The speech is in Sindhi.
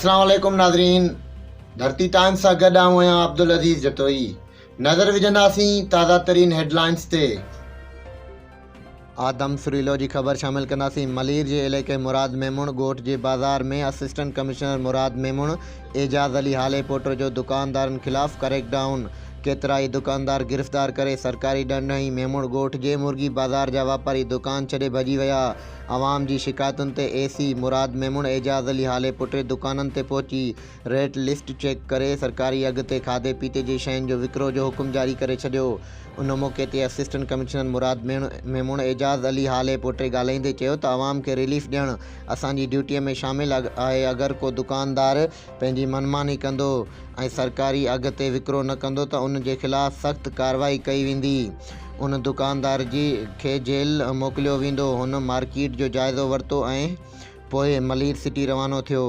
اسلام عليڪم ناظرين ڌرتي ٽائمز سان گڏ آئون آهيان عبدالعزيز جتوئي نظر وجهنداسين تازه ترين هيڊلائنز تي. آدم سريلو جي خبر شامل ڪنداسين ملير جي علائقي مراد ميمڻ ڳوٺ جي بازار ۾ اسسٽنٽ ڪمشنر مراد ميمڻ اعجاز علي هاليپوٽو جو دڪاندارن خلاف ڪريڪ ڊائون ڪيترائي دڪاندار گرفتار ڪري سرڪاري ڏنڊ هنئي ميمڻ ڳوٺ جي مرغي بازار جا واپاري دڪان ڇڏي ڀڄي ويا عوام جي شڪايتن تي اي سي مراد ميمڻ اعجاز علي هاليپوٽي دڪانن تي پهچي ريٽ لسٽ چيڪ ڪري سرڪاري اگهه تي کاڌي پيتي جي شين جو وڪرو جو حڪم جاري ڪري ڇڏيو. ان موقعي تي اسسٽنٽ ڪمشنر مراد ميمڻ اعجاز علي هالي پوٽي ڳالهائيندي چيو ته عوام کي رليف ڏيڻ اسان جي ڊيوٽي ۾ شامل آهي اگر ڪو دڪاندار پنهنجي منماني ڪندو ۽ سرڪاري اگهه تي وڪرو نه ڪندو ته ان جي خلاف سخت ڪارروائي ڪئي ويندي ان دڪاندار جي کي جيل موڪليو ويندو هن مارڪيٽ جو جائزو ورتو ۽ پوء ملير سٽي روانو ٿيو.